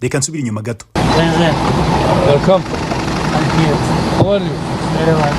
Reka nsubire inyuma gato. President, Welcome. Thank you. How are you? Very well.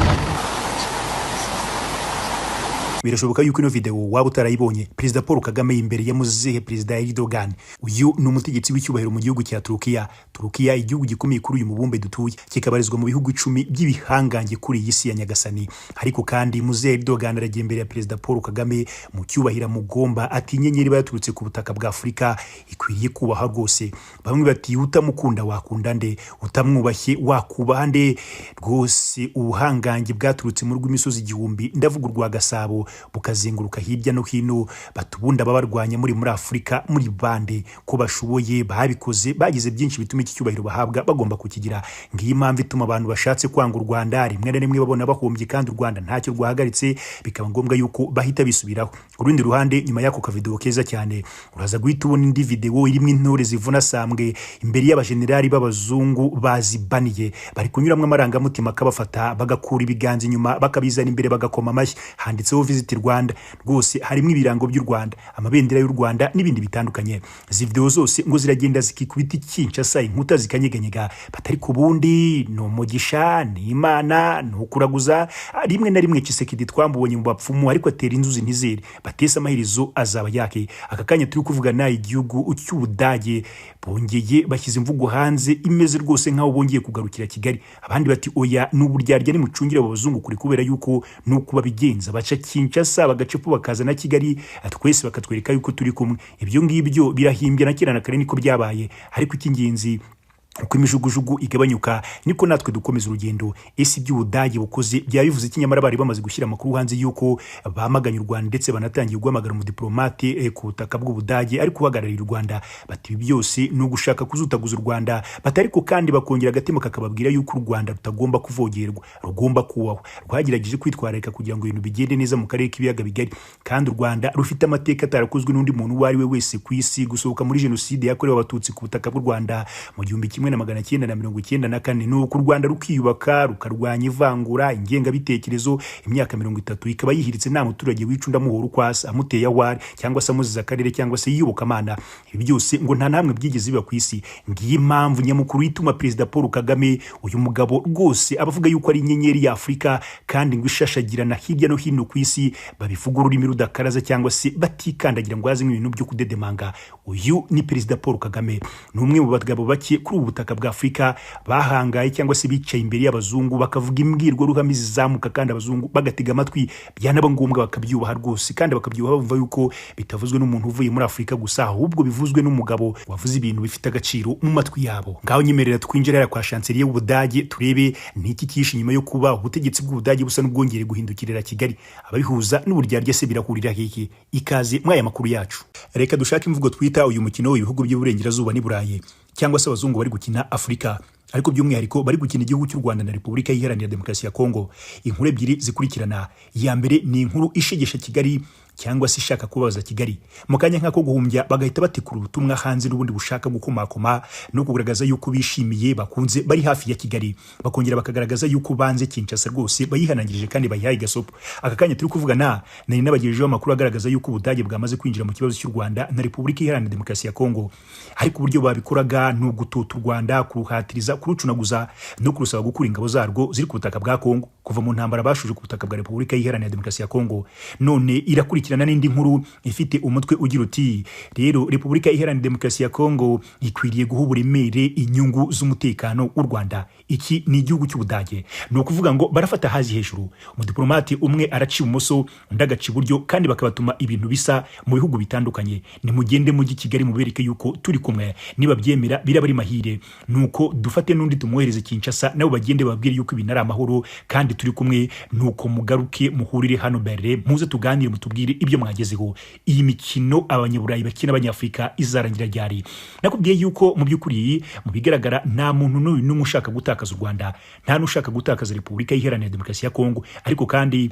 Birashoboka yuko ino video waba utarayibonye. Perezida Paul Kagame imbere ya muzehe Perezida Erdogan. Uyu ni umutegetsi w'icyubahiro mu gihugu cya Turukiya. Turukiya, igihugu gikomeye kuri uyu mubumbe dutuye, kikabarizwa mu bihugu 10 by'ibihangange kuri iyi si ya Nyagasani. Ariko kandi muzehe Erdogan aragiye imbere ya Perezida Paul Kagame mu cyubahiro mugomba, ati inyenyeri baturutse ku butaka bwa Afurika ikwiriye kubaha rwose. Bamwe bati utamukunda wakunda nde? Utamwubashye wakubaha nde? Rwose ubuhangange bwaturutse mu rw'imisozi igihumbi, ndavuga urwa Gasabo, bukazenguruka hirya no hino. Batubunda babarwanya muri Afurika muri bande ko bashoboye, babikoze, bagize byinshi bituma iki cyubahiro bahabwa bagomba kukigira. Ngiyi impamvu ituma abantu bashatse kwanga u Rwanda rimwe na rimwe babona bahombye kandi u Rwanda ntacyo rwahagaritse, bikaba ngombwa yuko bahita bisubiraho. Ku rundi ruhande, nyuma y'ako kavideo keza cyane, uraza guhita ubona indi video irimo intore zivuna sambwe imbere y'abajenerali b'abazungu bazibaniye, bari kunyuramo amarangamutima akabafata, bagakura ibiganza inyuma bakabizana imbere bagakoma amashyi. Handitseho Visit Rwanda, rwose harimo ibirango by'u Rwanda, amabendera y'u Rwanda n'ibindi bitandukanye. Izi video zose ngo ziragenda zikikubita Kinshasa, inkuta zikanyeganyega. Batari ku bundi ni umugisha, ni Imana, ni ukuraguza. Rimwe na rimwe Tshisekedi twamubonye mu bapfumu, ariko atera inzuzi ntizere. Batese amaherezo azaba yake. Aka kanya turi kuvugana, igihugu cy'Ubudage bongeye bashyize imvugo hanze imeze rwose nk'aho bongeye kugarukira Kigali. Abandi bati oya, ni uburyarya, nimucungire abo bazungu kure, kubera yuko nuko babigenza baca Kinshasa bagacepo bakaza na Kigali, twese bakatwereka yuko turi kumwe. Ibyo ngibyo birahimbye, na kera na kare niko byabaye. Ariko icy'ingenzi, uko imijugujugu igabanyuka niko natwe dukomeza urugendo. Ese iby'Ubudage bukoze byaba bivuze iki? Nyamara bari bamaze gushyira amakuru hanze yuko bamaganye u Rwanda, ndetse banatangiye guhamagara umudiplomate ku butaka bw'Ubudage ariko uhagarariye u Rwanda. Bati ibi byose ni ugushaka kuzutaguza u Rwanda. Bati ariko kandi bakongera agatima kakababwira yuko u Rwanda rutagomba kuvogerwa, rugomba kubahwa. Rwagerageje kwitwararika kugira ngo ibintu bigende neza mu karere k'ibiyaga bigari, kandi u Rwanda rufite amateka atarakozwe n'undi muntu uwo ari we wese ku isi. Gusohoka muri jenoside yakorewe Abatutsi ku butaka bw'u Rwanda mu 1994, nuko u Rwanda rukiyubaka, rukarwanya ivangura, ingengabitekerezo. Imyaka 30 ikaba yihiritse nta muturage wica undi amuhora uko asa, amuteye awari, cyangwa se amuziza akarere, cyangwa se iyobokamana. Ibi byose ngo nta namwe byigeze biba ku isi. Ngiyi impamvu nyamukuru ituma Perezida Paul Kagame, uyu mugabo rwose abavuga yuko ari inyenyeri ya Afurika kandi ngo ishashagirana hirya no hino ku isi, babivuga ururimi rudakaraza cyangwa se batikandagira ngo hazemo ibintu byo kudedemanga. Uyu ni Perezida Paul Kagame, ni umwe mu bagabo bake kuri ubu butaka bwa Afurika bahangaye cyangwa se bicaye imbere y'abazungu bakavuga imbwirwaruhame zizamuka, kandi abazungu bagatega amatwi, byanaba ngombwa bakabyubaha rwose, kandi bakabyubaha bumva yuko bitavuzwe n'umuntu uvuye muri Afurika gusa, ahubwo bivuzwe n'umugabo wavuze ibintu bifite agaciro mu matwi yabo. Ngaho nyemerera twinjira kwa chancelier w'Ubudage, turebe niki kishi nyuma yo kuba ubutegetsi bw'Ubudage busa n'ubwongere guhindukirira Kigali. Ababihuza n'uburyarya se birahurira hehe? Ikaze mwaya makuru yacu. Reka dushake imvugo twita uyu mukino w'ibihugu by'Uburengerazuba n'i Burayi, cyangwa se abazungu bari gukina Afurika, ariko by'umwihariko bari gukina igihugu cy'u Rwanda na Repubulika Iharanira Demokarasi ya Kongo. Inkuru ebyiri zikurikirana. Iya mbere ni inkuru ishegesha Kigali, cyangwa se ishaka kubabaza Kigali. Mu kanya nk'ako guhumbya bagahita batikura ubutumwa hanze n'ubundi bushaka gukomakoma no kugaragaza yuko bishimiye, bakunze, bari hafi ya Kigali. Bakongera bakagaragaza yuko banze Kinshasa rwose, bayihanangirije kandi bayihaye gasopo. Aka kanya turi kuvugana nari nabagejejeho amakuru agaragaza yuko Ubudage bwamaze kwinjira mu kibazo cy'u Rwanda na Repubulika Iharanira Demokarasi ya Kongo. Ariko uburyo babikoraga ni ugututa u Rwanda, kuruhatiriza, kurucunaguza no kurusaba gukura ingabo zarwo ziri ku butaka bwa Kongo kuva mu ntambara bashuje ku butaka bwa Repubulika Iharanira Demokarasi ya Kongo. None irakurikirana n'indi nkuru ifite umutwe ugira uti: rero Repubulika Iharanira Demokarasi ya Kongo ikwiriye guha uburemere inyungu z'umutekano w'u Rwanda. Iki ni igihugu cy'Ubudage. Ni ukuvuga ngo barafata hazi hejuru, umudiplomate umwe araca ibumoso undi agaca iburyo, kandi bakabatuma ibintu bisa mu bihugu bitandukanye. Nimugende mujyi Kigali mubereke yuko turi kumwe, niba byemera biraba ari mahire. Nuko dufate n'undi tumwohereze Kinshasa, nabo bagende bababwire yuko ibintu ari amahoro kandi turi kumwe. Nuko mugaruke muhurire hano Berlin, muze tuganire, mutubwire ibyo mwagezeho. Iyi mikino abanyaburayi bakina abanyafurika izarangira ryari? Nakubwiye yuko mu by'ukuri, mu bigaragara, nta muntu n'uyu n'umwe ushaka gutakaza u Rwanda, nta n'ushaka gutakaza Repubulika Iharanira Demokarasi ya Kongo. Ariko kandi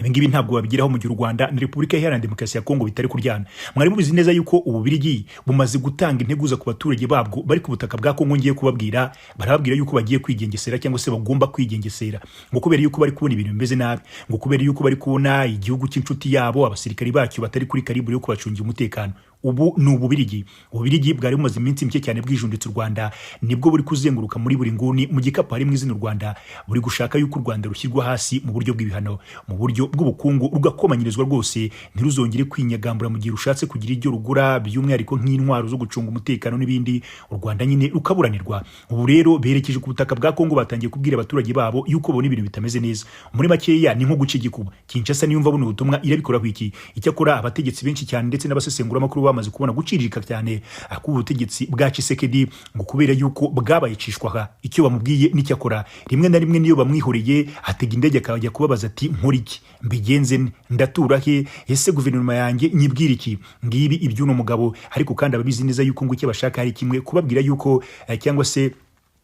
ibi ngibi ntabwo babigeraho mu gihe u Rwanda na Repubulika Iharanira Demokarasi ya Kongo bitari kuryana. Mwari mubizi neza yuko Ububirigi bumaze gutanga integuza ku baturage babwo bari ku butaka bwa Kongo. Ngiye kubabwira, barababwira yuko bagiye kwigengesera, cyangwa se bagomba kwigengesera, ngo kubera yuko bari kubona ibintu bimeze nabi, ngo kubera yuko bari kubona igihugu cy'inshuti yabo abasirikari bacyo batari kuri karibu yo kubacungira umutekano. Ubu ni Ububirigi. Ububirigi bwari bumaze iminsi mike cyane bwijunditse u Rwanda, nibwo buri kuzenguruka muri buri nguni mu gikapu harimo izina u Rwanda, buri gushaka yuko u Rwanda rushyirwa hasi mu buryo bw'ibihano, mu buryo bw'ubukungu rugakomanyirizwa rwose, ntiruzongere kwinyagambura mu gihe rushatse kugira ibyo rugura, by'umwihariko nk'intwaro zo gucunga umutekano n'ibindi. U Rwanda nyine rukaburanirwa. Ubu rero berekeje ku butaka bwa Kongo, batangiye kubwira abaturage babo yuko babona ibintu bitameze neza. Muri makeya ni nko guca igikuba. Kinshasa niyumva buno butumwa irabikoraho iki? Icyakora abategetsi benshi cyane ndetse n'abasesenguramakuru bamaze kubona guciririka cyane ak'ubutegetsi bwa Tshisekedi, ngo kubera yuko bwabayicishwaga icyo bamubwiye n'icyakora. Rimwe na rimwe niyo bamwihoreye atega indege akajya kubabaza ati nkora iki, mbigenze nte, ndatura he, ese guverinoma yanjye nyibwira iki? Ngibi iby'uno mugabo. Ariko kandi ababizi neza yuko ngo icyo bashaka ari kimwe, kubabwira yuko cyangwa se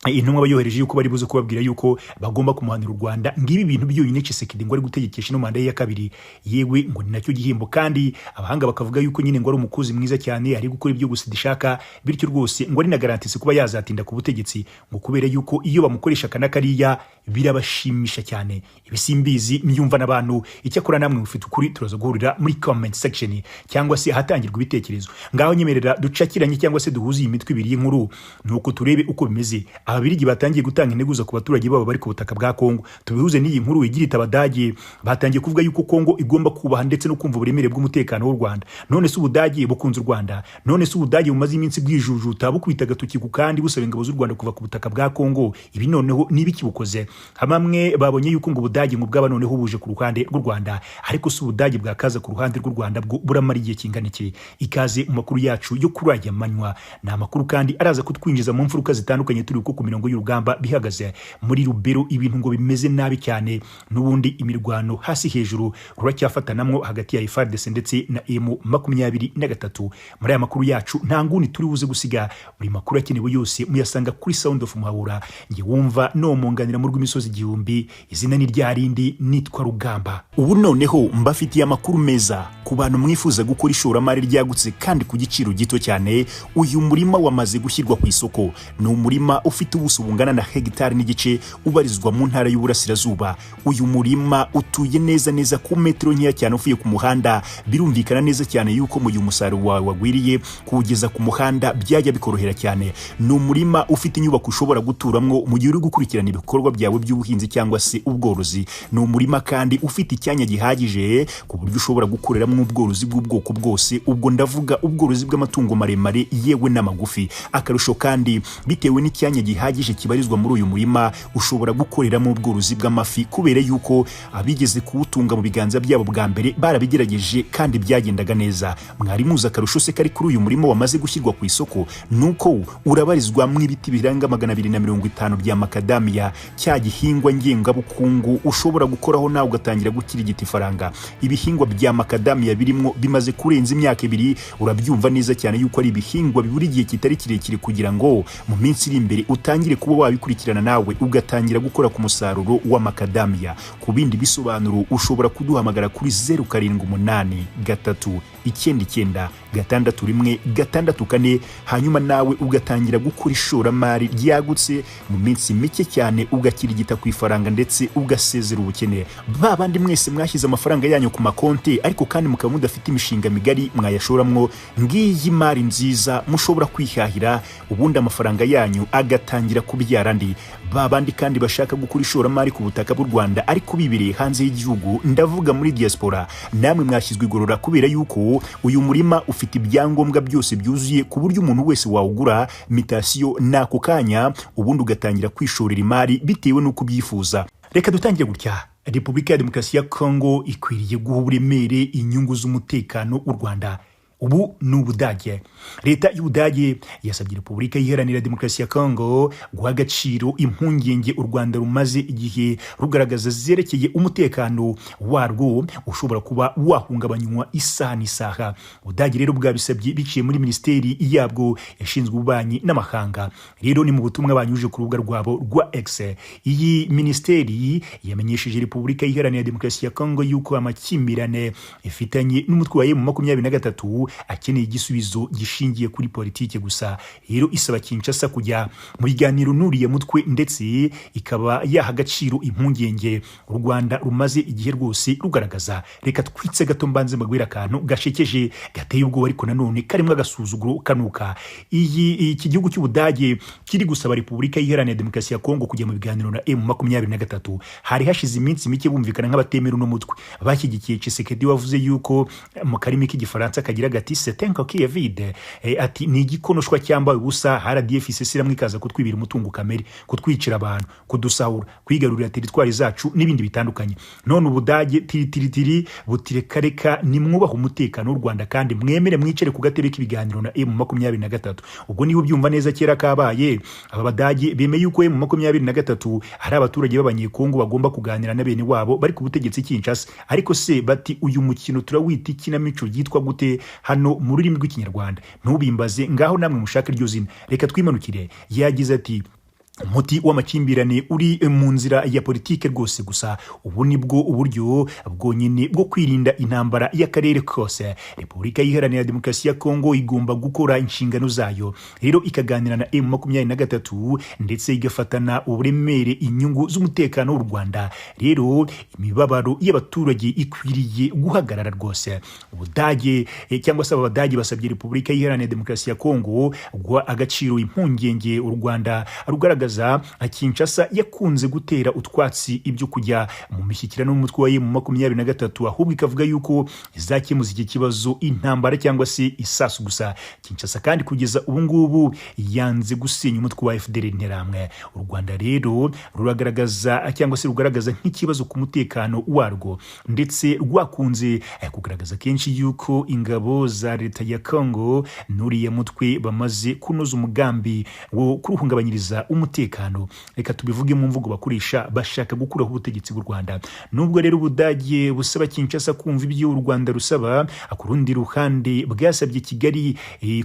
intumwa bayohereje yuko bari buze kubabwira yuko bagomba kumuhanira u Rwanda. Ngibi ibintu byonyine Tshisekedi ngo ari gutegekesha ino manda ye ya kabiri, yewe ngo ni nacyo gihembo. Kandi abahanga bakavuga yuko nyine ngo ari umukozi mwiza cyane, ari gukora ibyo gusa idishaka, bityo rwose ngo ari na garantisi kuba yazatinda ku butegetsi, ngo kubera yuko iyo bamukoresha kana kariya birabashimisha cyane. Ibi simbizi myumva n'abantu. Icyakora namwe mufite ukuri, turaza guhurira muri comment section cyangwa se ahatangirwa ibitekerezo. Ngaho nyemerera ducakiranye cyangwa se duhuze iyi mitwe ibiri y'inkuru, nuko turebe uko bimeze. Ababirigi batangiye gutanga integuza ku baturage babo bari ku butaka bwa Kongo. Tubihuze n'iyi nkuru igira iti Abadage batangiye kuvuga yuko Kongo igomba kubaha ndetse no kumva uburemere bw'umutekano w'u Rwanda. None se Ubudage bukunze u Rwanda? None se Ubudage bumaze iminsi bwijujuta bukubita agatoki ku kandi busaba ingabo z'u Rwanda kuva ku butaka bwa Kongo, ibi noneho niba bukoze? Bamwe babonye yuko ngo Ubudage ngo bwaba noneho buje ku ruhande rw'u Rwanda. Ariko se Ubudage bwakaza ku ruhande rw'u Rwanda bwo buramara igihe kingana iki? Ikaze mu makuru yacu yo kuri aya manywa. Ni amakuru kandi araza kutwinjiza mu mfuruka zitandukanye turi uko ku mirongo y'urugamba bihagaze. Muri Rubero ibintu ngo bimeze nabi cyane, n'ubundi imirwano hasi hejuru ruracyafatanamwo hagati ya FARDC ndetse na M23. Muri aya makuru yacu nta nguni turi buze gusiga, buri makuru akenewe yose muyasanga kuri Sound of Muhabura. Nge wumva no munganira mu rw'imisozi igihumbi, izina ni rya rindi, nitwa Rugamba. Ubu noneho mbafitiye amakuru meza ku bantu mwifuza gukora ishoramari ryagutse kandi ku giciro gito cyane. Uyu murima wamaze gushyirwa ku isoko. Ni umurima ufite ubuso bungana na hegitari n'igice, ubarizwa mu ntara y'Uburasirazuba. Uyu murima utuye neza neza ku metero nkeya cyane uvuye ku muhanda. Birumvikana neza cyane yuko mu gihe umusaruro wawe wagwiriye kuwugeza ku muhanda byajya bikorohera cyane. Ni umurima ufite inyubako ushobora guturamwo mu gihe uri gukurikirana ibikorwa byawe by'ubuhinzi cyangwa se ubworozi. Ni umurima kandi ufite icyanya gihagije ku buryo ushobora gukoreramo ubworozi bw'ubwoko bwose, ubwo ndavuga ubworozi bw'amatungo maremare yewe n'amagufi. Akarusho kandi, bitewe n'icyanya gihagije kibarizwa muri uyu murima, ushobora gukoreramo ubworozi bw'amafi, kubera yuko abigeze kuwutunga mu biganza byabo bwa mbere barabigerageje kandi byagendaga neza. Mwari muzi akarusho se kari kuri uyu murima wamaze gushyirwa ku isoko? Nuko urabarizwamo ibiti birenga 250 bya makadamiya, cya gihingwa ngengabukungu ushobora gukoraho nawe ugatangira gukirigita ifaranga. Ibihingwa bya makadamiya birimwo bimaze kurenza imyaka 2. Urabyumva neza cyane yuko ari ibihingwa bibura igihe kitari kirekire kugira ngo mu minsi iri imbere utangire kuba wabikurikirana nawe ugatangira gukora ku musaruro wa makadamiya. Ku bindi bisobanuro ushobora kuduhamagara kuri 078 3 99 61 64, hanyuma nawe ugatangira gukora ishoramari ryagutse mu minsi mike cyane, ugakirigita ku ifaranga ndetse ugasezera ubukene. Ba bandi mwese mwashyize amafaranga yanyu ku makonti ariko kandi mukaba mudafite imishinga migari mwayashoramwo, ngiyi imari nziza mushobora kwihahira, ubundi amafaranga yanyu agatangira kubyara andi. Ba bandi kandi bashaka gukora ishoramari ku butaka bw'u Rwanda ariko bibereye hanze y'igihugu, ndavuga muri diaspora, namwe mwashyizwe igorora, kubera yuko uyu murima ufite ibyangombwa byose byuzuye ku buryo umuntu wese wawugura mitasiyo n'ako kanya, ubundi ugatangira kwishorera imari bitewe n'uko ubyifuza. Reka dutangire gutya. Repubulika ya Demokarasi ya Kongo ikwiriye guha uburemere inyungu z'umutekano w'u Rwanda. Ubu ni Ubudage. Leta y'Ubudage yasabye Repubulika Iharanira Demokarasi ya Kongo guha agaciro impungenge u Rwanda rumaze igihe rugaragaza zerekeye umutekano warwo ushobora kuba wahungabanywa isaha n'isaha. Ubudage rero bwabisabye biciye muri minisiteri yabwo yashinzwe ububanyi n'amahanga. Rero ni mu butumwa banyujije ku rubuga rwabo rwa X. Iyi minisiteri yamenyesheje Repubulika Iharanira Demokarasi ya Kongo yuko amakimbirane ifitanye n'umutwe wa M23 akeneye igisubizo gishingiye kuri politike gusa. Rero isaba Kinshasa kujya mu biganiro n'uriya mutwe, ndetse ikaba yaha agaciro impungenge u Rwanda rumaze igihe rwose rugaragaza. Reka twitse gato mbanze mbabwire akantu gashekeje, gateye ubwoba, ariko nanone karimo agasuzuguro kanuka. Iki gihugu cy'Ubudage kiri gusaba Repubulika Iharanira Demokarasi ya Kongo kujya mu biganiro na M23. Hari hashize iminsi mike bumvikana nk'abatemera uno mutwe bashyigikiye Tshisekedi, wavuze yuko mu karimi k'Igifaransa kagira gati "c'est un coquille vide", ati ni igikonoshwa cyambaye ubusa. RDF iramwe ikaza kutwibira umutungo kamere, kutwicira abantu, kudusahura, kwigarurira teritwari zacu n'ibindi bitandukanye. None Ubudage tiritiritiri butireka reka nimwubaha umutekano w'u Rwanda kandi mwemere mwicare ku gatebe k'ibiganiro na M23. Ubwo niba ubyumva neza, kera kabaye aba Badage bemeye yuko M23 ari abaturage b'Abanyekongo bagomba kuganira na bene wabo bari ku butegetsi Kinshasa. Ariko se bati uyu mukino turawita ikinamico ryitwa gute hano mu rurimi rw'Ikinyarwanda? Ntubimbaze, ngaho namwe mushaka iryo zina. Reka twimanukire. Yagize ati umuti w'amakimbirane uri mu nzira ya politike rwose gusa, ubu nibwo uburyo bwonyine bwo kwirinda intambara y'akarere kose. Repubulika Iharanira Demokarasi ya Kongo igomba gukora inshingano zayo, rero ikaganira na M23 ndetse igafatana uburemere inyungu z'umutekano w'u Rwanda. Rero imibabaro y'abaturage ikwiriye guhagarara rwose. Ubudage cyangwa se Abadage basabye Repubulika Iharanira Demokarasi ya Kongo guha agaciro impungenge u Rwanda rugaragaza. Kinshasa yakunze gutera utwatsi ibyo kujya mu mishyikirano n'umutwe wa M23, ahubwo ikavuga yuko izakemuza iki kibazo intambara cyangwa se isasu gusa. Kinshasa kandi kugeza ubu ngubu yanze gusenya umutwe wa FDLR Interahamwe. U Rwanda rero ruragaragaza cyangwa se rugaragaza nk'ikibazo ku mutekano warwo, ndetse rwakunze kugaragaza kenshi yuko ingabo za leta ya Congo n'uriya mutwe bamaze kunoza umugambi wo kuruhungabanyiriza umutekano. Reka tubivuge mu mvugo bakoresha, bashaka gukuraho ubutegetsi bw'u Rwanda. Nubwo rero Ubudage busaba Kinshasa kumva ibyo u Rwanda rusaba, ku rundi ruhande bwasabye Kigali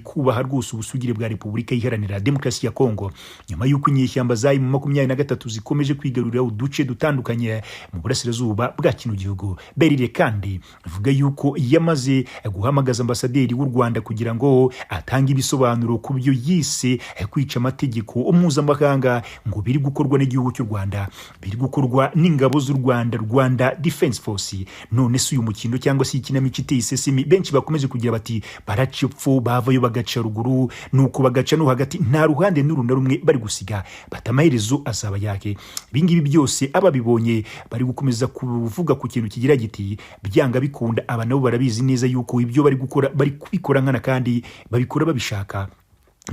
kubaha rwose ubusugire bwa Repubulika Iharanira Demokarasi ya Kongo, nyuma y'uko inyeshyamba za M23 zikomeje kwigarurira uduce dutandukanye mu burasirazuba bwa kino gihugu. Berire kandi ivuga yuko yamaze guhamagaza ambasaderi w'u Rwanda kugira ngo atange ibisobanuro ku byo yise kwica amategeko mpuzamahanga ngo biri gukorwa n'igihugu cy'u Rwanda, biri gukorwa n'ingabo z'u Rwanda, Rwanda Defense Force. None se uyu mukino cyangwa se ikinamico iteye isesemi, benshi bakomeje kugira bati baraca epfo bavayo bagaca ruguru, nuko bagaca no hagati, nta ruhande n'uru na rumwe bari gusiga, bati amaherezo azaba yake. Ibingibi byose ababibonye bari gukomeza kuvuga ku kintu kigira giti byanga bikunda, aba nabo barabizi neza yuko ibyo bari gukora bari kubikora nkana kandi babikora babishaka.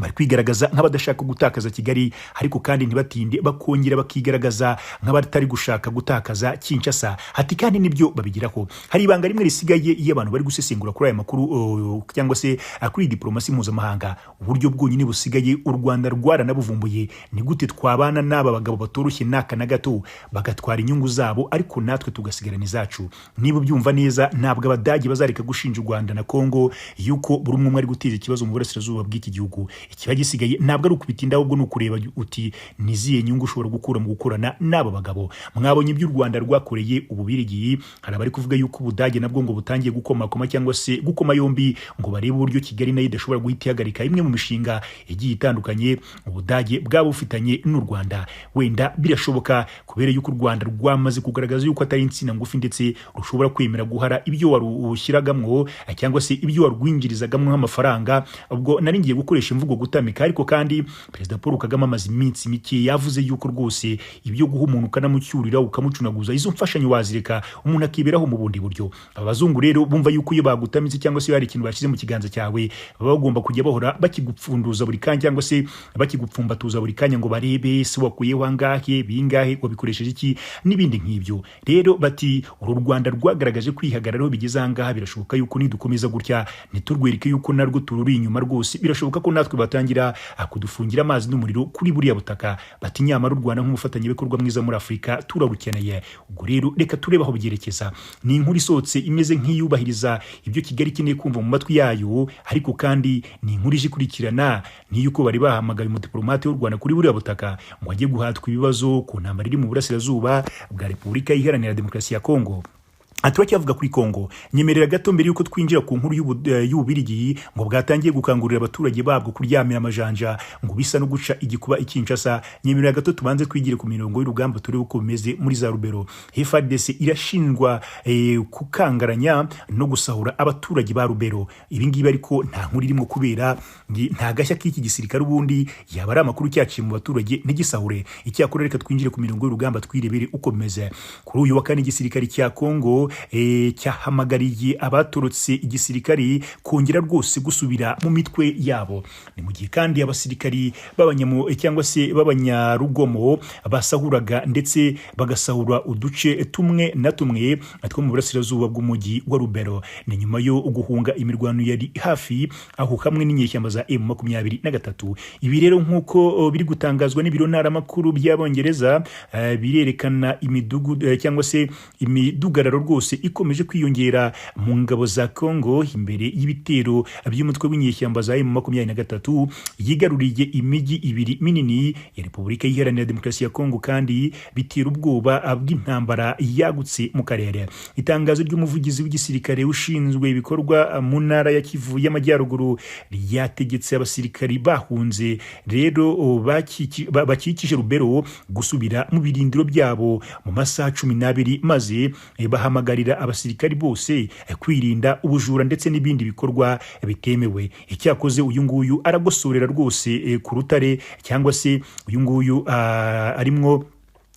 Bari kwigaragaza nk'abadashaka gutakaza Kigali, ariko kandi ntibatinde bakongera bakigaragaza nk'abatari gushaka gutakaza Kinshasa. Hati kandi nibyo babigiraho. Hari ibanga rimwe risigaye iyo abantu bari gusesengura kuri aya makuru cyangwa se kuri diplomasi mpuzamahanga. Uburyo bwonyine busigaye u Rwanda rwaranabuvumbuye ni gute twabana n'aba bagabo batoroshye naka na gato, bagatwara inyungu zabo ariko natwe tugasigarana izacu. Niba ubyumva neza, ntabwo Abadage bazareka gushinja u Rwanda na Kongo yuko buri umwe ari guteza ikibazo mu burasirazuba bw'iki gihugu. Ikiba gisigaye ntabwo ari ukubitinda, ahubwo ni ukureba uti niziye nyungu ushobora gukura mu gukorana n'aba bagabo. Mwabonye ibyo u Rwanda rwakoreye Ububirigi. Hari abari kuvuga yuko Ubudage nabwo ngo butangiye gukomakoma cyangwa se gukoma yombi ngo barebe uburyo Kigali nayo idashobora guhita ihagarika imwe mu mishinga igiye itandukanye Ubudage bwaba bufitanye n'u Rwanda. Wenda birashoboka kubera yuko u Rwanda rwamaze kugaragaza yuko atari insina ngufi, ndetse rushobora kwemera guhara ibyo warushyiragamwo cyangwa se ibyo warwinjirizagamwo nk'amafaranga. Ubwo nari ngiye gukoresha imvugo gutamika, ariko kandi Perezida Paul Kagame amaze iminsi mike yavuze yuko rwose ibyo guha umuntu ukanamucyurira ukamucunaguza, izo mfashanyo wazireka umuntu akiberaho mu bundi buryo. Abazungu rero bumva yuko iyo bagutamitse cyangwa se hari ikintu bashyize mu kiganza cyawe, baba bagomba kujya bahora bakigupfunduza buri kanya cyangwa se bakigupfumbatuza buri kanya ngo barebe se wakuyeho angahe, bingahe, wabikoresheje iki n'ibindi nk'ibyo. Rero bati uru Rwanda rwagaragaje kwihagararaho bigeze ahangaha, birashoboka yuko nidukomeza gutya ntiturwereke yuko narwo tururi inyuma rwose, birashoboka ko natwe batangira kudufungira amazi n'umuriro kuri buriya butaka. Bati nyamara u Rwanda nk'umufatanyabikorwa mwiza muri Afurika turarukeneye. Ubwo rero reka turebe aho byerekeza. Ni inkuru isohotse imeze nk'iyubahiriza ibyo Kigali ikeneye kumva mu matwi yayo, ariko kandi ni inkuru ije ikurikirana n'iyuko bari bahamagaye umudiplomate w'u Rwanda kuri buriya butaka ngo ajye guhatwa ibibazo ku ntambara iri mu burasirazuba bwa Repubulika Iharanira Demokarasi ya Kongo. Turacyavuga kuri Kongo. Nyemerera gato mbere yuko twinjira ku nkuru y'Ububirigi ngo bwatangiye gukangurira abaturage babwo kuryamira amajanja, ngo bisa no guca igikuba i Kinshasa. Nyemerera gato tubanze twigire ku mirongo y'urugamba, turebe uko bimeze muri za Rubero. FARDC irashinjwa kukangaranya no gusahura abaturage ba Rubero. Ibi ngibi ariko nta nkuru irimo, kubera nta gashya k'iki gisirikare, ubundi yaba ari amakuru cyaciye mu baturage ntigisahure. Icyakora reka twinjire ku mirongo y'urugamba, twirebere uko bimeze. Kuri uyu wa kane, igisirikare cya Kongo cyahamagariye abatorotse igisirikare kongera rwose gusubira mu mitwe yabo. Ni mu gihe kandi abasirikari b'abanyamu cyangwa se b'abanyarugomo basahuraga ndetse bagasahura uduce tumwe na tumwe two mu burasirazuba bw'umujyi wa Rubero. Ni nyuma yo guhunga imirwano yari hafi aho hamwe n'inyeshyamba za M23. Ibi rero, nk'uko biri gutangazwa n'ibiro ntaramakuru by'Abongereza, birerekana imidugudu cyangwa se imidugararo rwose ikomeje kwiyongera mu ngabo za Congo imbere y'ibitero by'umutwe w'inyeshyamba za M23 yigaruriye imijyi ibiri minini ya Repubulika Iharanira Demokarasi ya Congo, kandi bitera ubwoba bw'intambara yagutse mu karere. Itangazo ry'umuvugizi w'igisirikare ushinzwe ibikorwa mu ntara ya Kivu y'Amajyaruguru ryategetse abasirikari bahunze rero bakikije Rubero gusubira mu birindiro byabo mu masaha 12, maze bahamagarira abasirikari bose kwirinda ubujura ndetse n'ibindi bikorwa bitemewe. Icyakoze uyu nguyu aragosorera rwose ku rutare, cyangwa se uyu nguyu arimwo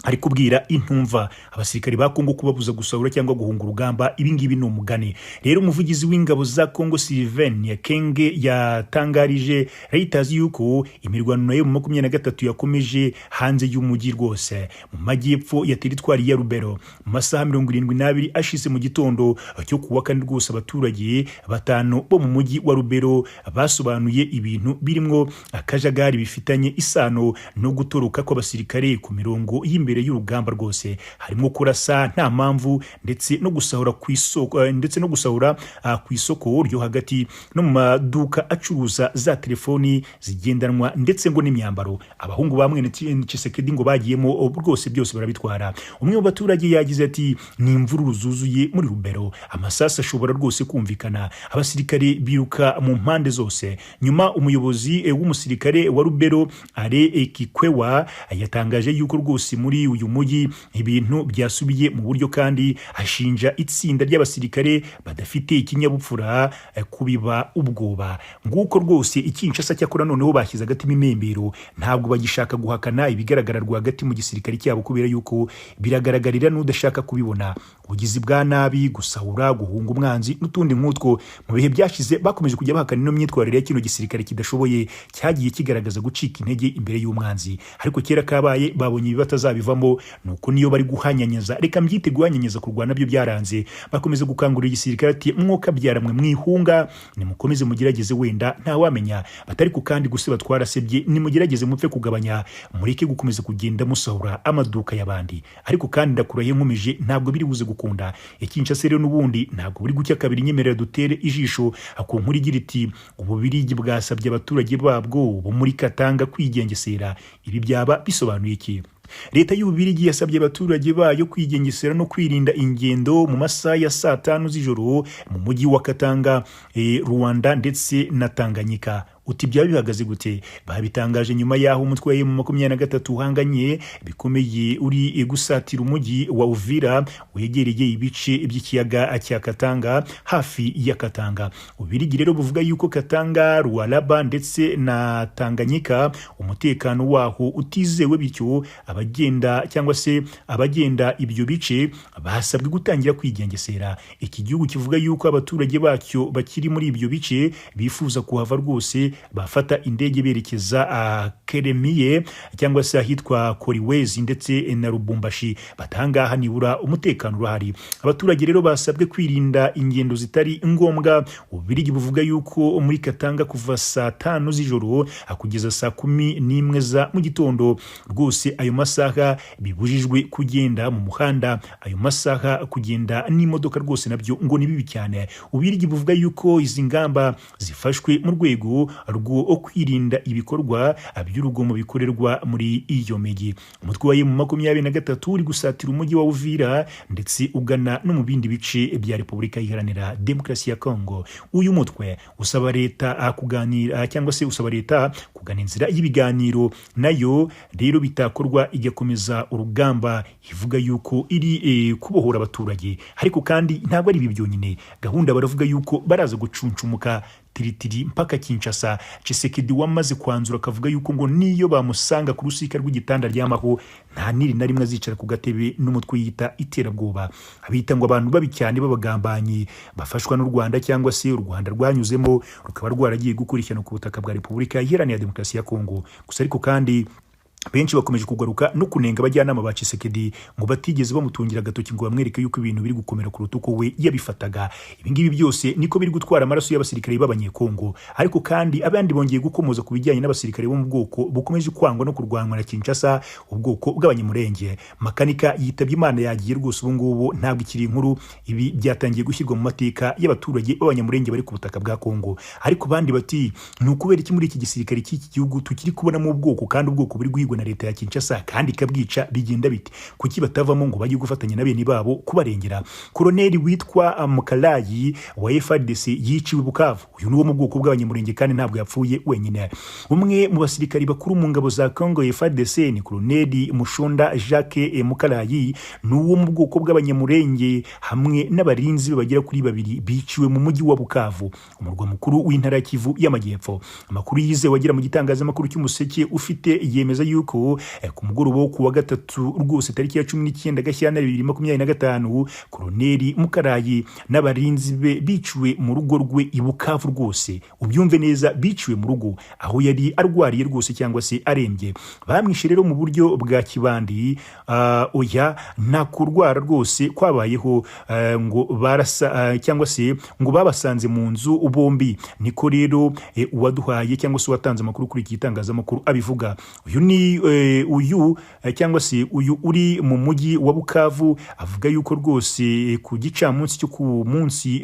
ari kubwira intumva abasirikari ba Kongo kubabuza gusahura cyangwa guhunga urugamba. Ibi ngibi ni umugani. Rero umuvugizi w'ingabo za Kongo, Sylvain Kenge, yatangarije Reuters yuko imirwano nayo mu 23 yakomeje hanze y'umujyi rwose mu majyepfo ya teritwari ya Rubero mu masaha 72 ashize. Mu gitondo cyo kuwa kane rwose, abaturage batanu bo mu mujyi wa Rubero basobanuye ibintu birimwo akajagari bifitanye isano no gutoroka kw'abasirikare ku mirongo y'imbere y'urugamba rwose, harimo kurasa nta mpamvu ndetse no gusahura ku isoko, ndetse no gusahura ku isoko ryo hagati no mu maduka acuruza za telefoni zigendanwa ndetse ngo n'imyambaro. Abahungu ba mwene Tshisekedi ngo bagiyemo rwose, byose barabitwara. Umwe mu baturage yagize ati: "Ni imvururu zuzuye muri Rubero, amasasu ashobora rwose kumvikana, abasirikare biruka mu mpande zose." Nyuma umuyobozi w'umusirikare wa Rubero, Are Kikwewa, yatangaje yuko rwose muri uyu mujyi ibintu byasubiye mu buryo, kandi ashinja itsinda ry'abasirikare badafite ikinyabupfura kubiba ubwoba. Nguko rwose ikinshasa. Cyakora noneho bashyize agati mu imembero, ntabwo bagishaka guhakana ibigaragara rwagati mu gisirikare cyabo, kubera yuko biragaragarira n'udashaka kubibona: ubugizi bwa nabi, gusahura, guhunga umwanzi n'utundi nk'utwo. Mu bihe byashize bakomeje kujya bahakana ino myitwarire ya kino gisirikare kidashoboye, cyagiye kigaragaza gucika intege imbere y'umwanzi, ariko kera kabaye babonye ibi batazabivamo. Nuko niyo bari guhanyanyaza, reka mbyite guhanyanyaza, kurwana byo byaranze, bakomeza gukangurira igisirikare ati: "Mwuka byaramwe mwihunga, nimukomeze mugerageze, wenda ntawamenya." Batari ku kandi gusa twarasebye, nimugerageze mupfe kugabanya, mureke gukomeza kugenda musahura amaduka y'abandi. Ariko kandi ndakurahiye nkomeje, ntabwo biri buze gukunda. Ikinshasa rero n'ubundi ntabwo buri gucya kabiri. Nyemerera dutere ijisho ku nkuru igira iti: "Ububirigi bwasabye abaturage babwo bo muri Katanga kwigengesera." Ibi byaba bisobanuye iki? Leta y'Ububirigi yasabye abaturage bayo kwigengesera no kwirinda ingendo mu masaha ya saa 5 z'ijoro mu mujyi wa Katanga, Rwanda ndetse na Tanganyika. Uti byaba bihagaze gute? Babitangaje nyuma y'aho umutwe wa M23 uhanganye bikomeye uri gusatira umujyi wa Uvira wegereye ibice by'ikiyaga cya Katanga, hafi ya Katanga. Ububirigi rero buvuga yuko Katanga, Lualaba ndetse na Tanganyika umutekano waho utizewe, bityo abagenda cyangwa se abagenda ibyo bice basabwe gutangira kwigengesera. Iki gihugu kivuga yuko abaturage bacyo bakiri muri ibyo bice bifuza kuhava rwose bafata indege berekeza Keremiye cyangwa se ahitwa Koriwezi ndetse na Lubumbashi, batangaha nibura umutekano urahari. Abaturage rero basabwe kwirinda ingendo zitari ngombwa. Ububirigi buvuga yuko muri Katanga kuva saa 5 z'ijoro kugeza saa 11 za mu gitondo rwose, ayo masaha bibujijwe kugenda mu muhanda. Ayo masaha kugenda n'imodoka rwose nabyo ngo ni bibi cyane. Ububirigi buvuga yuko izi ngamba zifashwe mu rwego rwo kwirinda ibikorwa by'urugomo bikorerwa muri iyo migi. Umutwe wa M23 uri gusatira umujyi wa Uvira ndetse ugana no mu bindi bice bya Repubulika Iharanira Demokarasi ya Kongo. Uyu mutwe usaba leta kuganira cyangwa se usaba leta kugana inzira y'ibiganiro, nayo rero bitakorwa igakomeza urugamba ivuga yuko iri kubohora abaturage. Ariko kandi ntabwo ari ibi byonyine, gahunda baravuga yuko baraza gucuncumuka tiritiri mpaka Kinshasa. Tshisekedi wamaze kwanzura akavuga yuko ngo niyo bamusanga ku rusika rw'igitanda ryamaho nta niri na rimwe azicara ku gatebe n'umutwe yita iterabwoba. Abita ngo abantu babi cyane b'abagambanyi bafashwa n'u Rwanda cyangwa se u Rwanda rwanyuzemo rukaba rwaragiye gukurikirana ku butaka bwa Repubulika Iharanira Demokarasi ya Kongo. Gusa ariko kandi benshi bakomeje kugaruka no kunenga abajyanama ba Tshisekedi ngo batigeze bamutungira agatoki ngo bamwereke yuko ibintu biri gukomera kuruta uko we yabifataga. Ibi ngibi byose niko biri gutwara amaraso y'abasirikare b'Abanyekongo. Ariko kandi abandi bongeye gukomoza ku bijyanye n'abasirikare bo mu bwoko bukomeje kwangwa no kurwanwa na Kinshasa, ubwoko bw'Abanyamurenge. Makanika yitabye Imana yagiye rwose ubu ngubu ntabwo ikiri inkuru. Ibi byatangiye gushyirwa mu mateka y'abaturage b'Abanyamurenge bari ku butaka bwa Kongo. Ariko bandi bati ni ukubera iki muri iki gisirikare cy'iki gihugu tukiri kubonamo ubwoko kandi ubwoko buri guhigwa na leta ya Kinshasa kandi ikabwica, bigenda bite? Kuki batavamo ngo bajye gufatanya na bene babo kubarengera? Koloneli witwa Mukalayi wa FARDC yiciwe Bukavu. Uyu ni wo mu bwoko bw'Abanyamurenge kandi ntabwo yapfuye wenyine. Umwe mu basirikari bakuru mu ngabo za Congo FARDC ni Koloneli Mushonda Jacques Mukalayi, ni uwo mu bwoko bw'Abanyamurenge hamwe n'abarinzi be bagera kuri babiri biciwe mu mujyi wa Bukavu, umurwa mukuru w'intara ya Kivu y'Amajyepfo. Amakuru yizewe agera mu gitangazamakuru cy'Umuseke ufite yemeza yuko ku mugoroba wo kuwa gatatu rwose tariki ya 19 Gashyantare 2025 Koloneli Mukarayi n'abarinzi be biciwe mu rugo rwe i Bukavu. Rwose ubyumve neza, biciwe mu rugo aho yari arwariye rwose cyangwa se arembye. Bamwishe rero mu buryo bwa kibandi. Oya nta kurwara rwose kwabayeho, ngo barasa cyangwa se ngo babasanze mu nzu bombi. Niko rero uwaduhaye cyangwa se uwatanze amakuru kuri iki gitangazamakuru abivuga. Uyu ni uyu cyangwa se uyu uri mu mujyi wa Bukavu avuga yuko rwose ku gicamunsi cyo ku munsi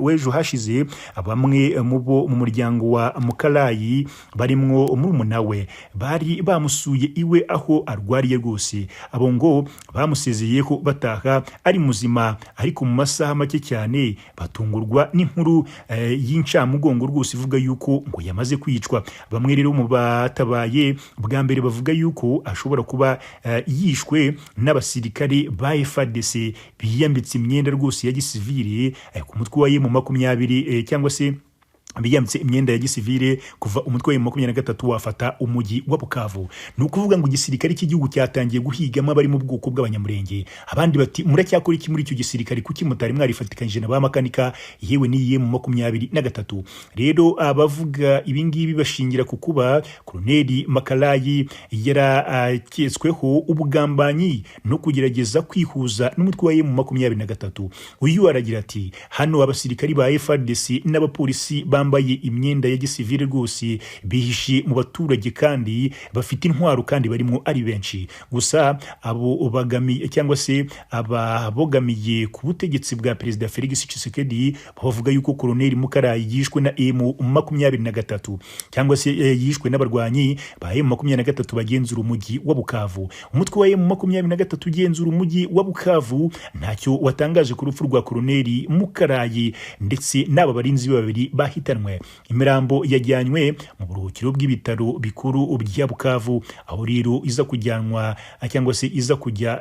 w'ejo hashize bamwe mu bo mu muryango wa Mukalayi barimwo murumuna we bari bamusuye iwe aho arwariye rwose. Abo ngo bamusezeyeho bataha ari muzima, ariko mu masaha make cyane batungurwa n'inkuru y'incamugongo rwose ivuga yuko ngo yamaze kwicwa. Bamwe rero mu batabaye bwa mbere bavuga yuko ashobora kuba yishwe n'abasirikare ba FARDC biyambitse imyenda rwose ya gisivile ku mutwe wa M20 cyangwa se biyambitse imyenda ya gisivile kuva umutwe wa M23 wafata umujyi wa Bukavu. Ni ukuvuga ngo igisirikare cy'igihugu cyatangiye guhigamo abari mu bwoko bw'Abanyamurenge. Abandi bati muracyakora iki muri icyo gisirikare, kuki mutari mwarifatikanyije na ba Makanika yewe n'iye mu 23? Rero abavuga ibi ngibi bashingira ku kuba Koloneli Makalayi yaraketsweho ubugambanyi no kugerageza kwihuza n'umutwe wa M23. Uyu aragira ati hano abasirikari ba FARDC n'abapolisi bambaye imyenda ya gisivile rwose bihishe mu baturage kandi bafite intwaro kandi barimo ari benshi. Gusa abo bagamiye cyangwa se ababogamiye ku butegetsi bwa Perezida Felix Tshisekedi bavuga yuko Koloneli Mukarayi yishwe na M23 cyangwa se yishwe n'abarwanyi ba M23 bagenzura umujyi wa Bukavu. Umutwe wa M23 ugenzura umujyi wa Bukavu ntacyo watangaje ku rupfu rwa Koloneli Mukarayi ndetse n'aba barinzi babiri bahitanwe. Imirambo yajyanywe mu buruhukiro bw'ibitaro bikuru bya Bukavu, aho rero iza kujyanwa cyangwa se iza kujya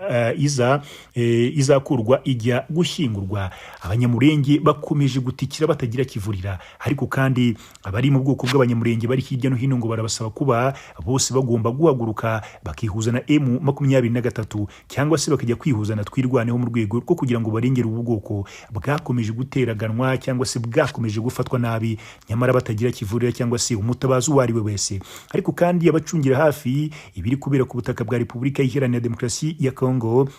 izakurwa ijya gushyingurwa. Abanyamurenge bakomeje gutikira batagira kivurira. Ariko kandi abari mu bwoko bw'Abanyamurenge bari hirya no hino ngo barabasaba kuba bose bagomba guhaguruka bakihuza na M23 cyangwa se bakajya kwihuza na Twirwaneho mu rwego rwo kugira ngo barengere ubu bwoko bwakomeje guteraganwa cyangwa se bwakomeje gufatwa nabi nyamara batagira kivurira cyangwa se umutabazi uwo ari we wese. Ariko kandi abacungira hafi ibiri kubera ku butaka bwa Repubulika Iharanira Demokarasi ya Kongo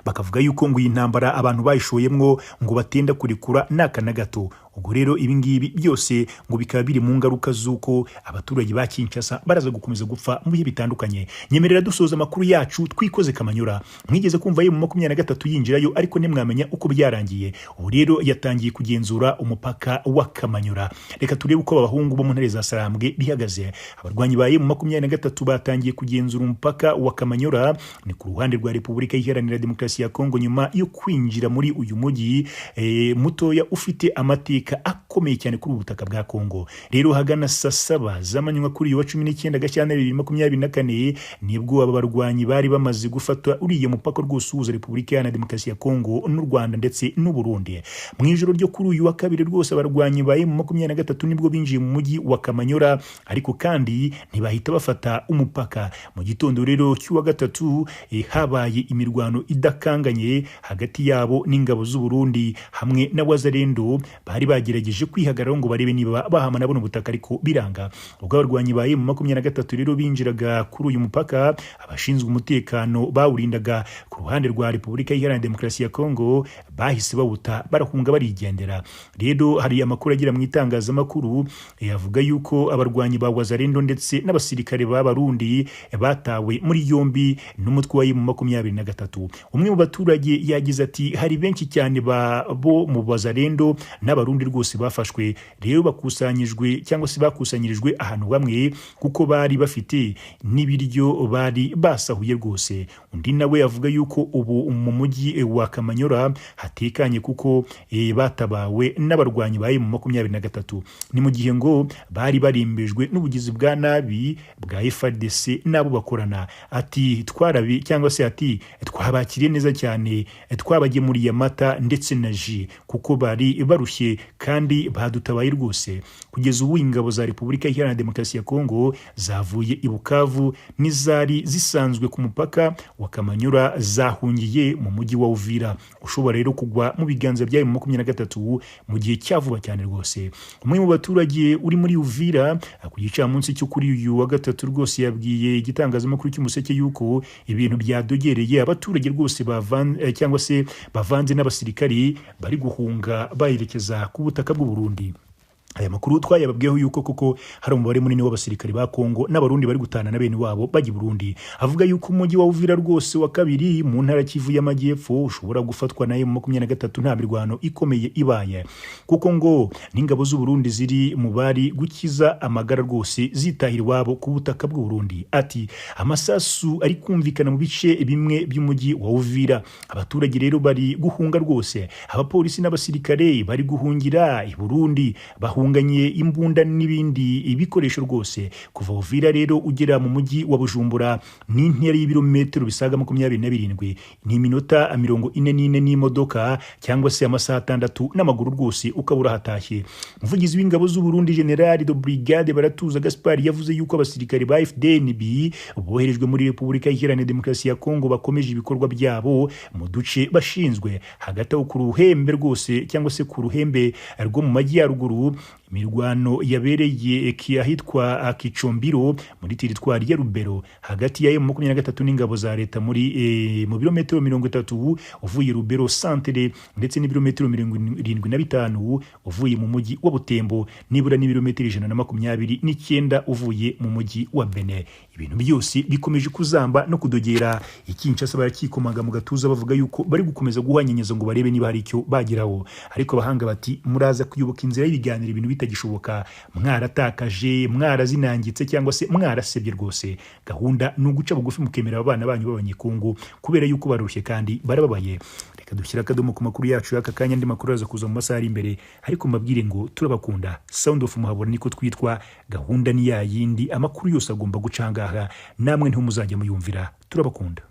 bakavuga yuko ngo iyi ntambara abantu bayishoyemwo ngo batenda kurekura naka na gato. Ubwo rero ibi ngibi byose ngo bikaba biri mu ngaruka z'uko abaturage ba Kinshasa baraza gukomeza gupfa mu bihe bitandukanye. Nyemerera dusoza amakuru yacu twikoze Kamanyura. Mwigeze kumva M23 yinjirayo, ariko ntimwamenya uko byarangiye. Ubu rero yatangiye kugenzura umupaka wa Kamanyura. Reka turebe uko abahungu bo mu ntare za Sarambwe bihagaze. Abarwanyi ba M23 batangiye kugenzura umupaka wa Kamanyura, ni ku ruhande rwa Repubulika Iharanira Demokarasi ya Kongo, nyuma yo kwinjira muri uyu mujyi mutoya ufite amateka akomeye cyane kuri ubu butaka bwa Kongo. Rero hagana saa 7 z'amanywa kuri uyu wa 19 Gashyantare 2024 nibwo aba barwanyi bari bamaze gufata uriya mupaka rwose uhuza Repubulika Iharanira Demokarasi ya Kongo n'u Rwanda ndetse n'u Burundi. Mu ijoro ryo kuri uyu wa kabiri rwose abarwanyi ba M23 nibwo binjiye mu mujyi wa Kamanyura, ariko kandi ntibahita bafata umupaka. Mu gitondo rero cy'uwa gatatu habaye imirwano idakanganye hagati yabo n'ingabo z'u Burundi hamwe na Wazalendo bari bagerageje kwihagararaho ngo barebe niba bahamana buno butaka, ariko biranga. Ubwo abarwanyi ba M23 rero binjiraga kuri uyu mupaka, abashinzwe umutekano bawurindaga ku ruhande rwa Repubulika Iharanira Demokarasi ya Kongo bahise bawuta barahunga barigendera. Rero hari amakuru agira mu itangazamakuru yavuga yuko abarwanyi ba Wazalendo ndetse n'abasirikare b'Abarundi batawe muri yombi n'umutwe wa M23. Umwe mu baturage yagize ati hari benshi cyane bo mu Wazalendo n'Abarundi rwose bafashwe, rero bakusanyijwe cyangwa se bakusanyirijwe ahantu bamwe kuko bari bafite n'ibiryo bari basahuye rwose. Undi nawe avuga yuko ubu mu mujyi wa Kamanyura hatekanye kuko batabawe n'abarwanyi ba M23. Ni mu gihe ngo bari barimbejwe n'ubugizi bwa nabi bwa FARDC n'abo bakorana. Ati twarabi cyangwa se ati twabakiriye neza cyane, twabagemuriye amata ndetse na ji kuko bari barushye kandi badutabaye rwose. Kugeza ubu ingabo za Repubulika Iharanira Demokarasi ya Kongo zavuye i Bukavu n'izari zisanzwe ku mupaka wa Kamanyura zahungiye mu mujyi wa Uvira, ushobora rero kugwa mu biganza bya M23 mu gihe cyavuba cyane rwose. Umwe mu baturage uri muri Uvira ku gicamunsi cyo kuri uyu wa gatatu rwose yabwiye igitangazamakuru cy'Umuseke yuko ibintu byadogereye abaturage rwose cyangwa se bavanze n'abasirikari bari guhunga bayerekeza ku butaka bw'u Burundi. Aya makuru twayababwiyeho yuko koko hari umubare munini w'abasirikari ba Kongo n'Abarundi bari gutana na bene wabo bajya i Burundi. Avuga yuko umujyi wa Uvira rwose wa kabiri mu ntara Kivu y'Amajyepfo ushobora gufatwa na M23 nta mirwano ikomeye ibaye, kuko ngo n'ingabo z'u Burundi ziri mu bari gukiza amagara rwose zitahira iwabo ku butaka bw'u Burundi. Ati amasasu ari kumvikana mu bice bimwe by'umujyi wa Uvira, abaturage rero bari guhunga rwose, abapolisi n'abasirikare bari guhungira i Burundi bahunganye imbunda n'ibindi ibikoresho rwose. Kuva Uvira rero ugera mu mujyi wa Bujumbura ni intera y'ibirometero bisaga 27, ni iminota 44 n'imodoka cyangwa se amasaha 6 n'amaguru rwose ukabura hatashye. Umuvugizi w'ingabo z'u Burundi General de Brigade Baratuza Gaspard yavuze yuko abasirikare ba FDNB boherejwe muri Repubulika Iharanira Demokarasi ya Kongo bakomeje ibikorwa byabo mu duce bashinzwe. Hagati aho ku ruhembe rwose cyangwa se ku ruhembe rwo mu majyaruguru, imirwano yabereye ahitwa Kicombiro muri teritwari ya Rubero hagati ya M23 n'ingabo za leta muri mu birometero 30 uvuye Rubero centre ndetse n'ibirometero 75 uvuye mu mujyi wa Butembo, nibura n'ibirometero 129 uvuye mu mujyi wa Bene. Ibintu byose bikomeje kuzamba no kudogera. Ikinshasa barakikomaga mu gatuza bavuga yuko bari gukomeza guhanyenyeza ngo barebe niba hari icyo bageraho, ariko abahanga bati muraza kuyoboka inzira y'ibiganiro ibintu bitagishoboka, mwaratakaje, mwarazinangitse cyangwa se mwarasebye rwose. Gahunda ni uguca bugufi mukemera abana banyu b'abanyekongo kubera yuko barushye kandi barababaye. Reka dushyira akadomo ku makuru yacu y'aka kanya, andi makuru aza kuza mu masaha ari imbere, ariko mbabwire ngo turabakunda. Sound of Muhabura niko twitwa, gahunda ni ya yindi, amakuru yose agomba guca ngaha, namwe ntimuzajya muyumvira. Turabakunda.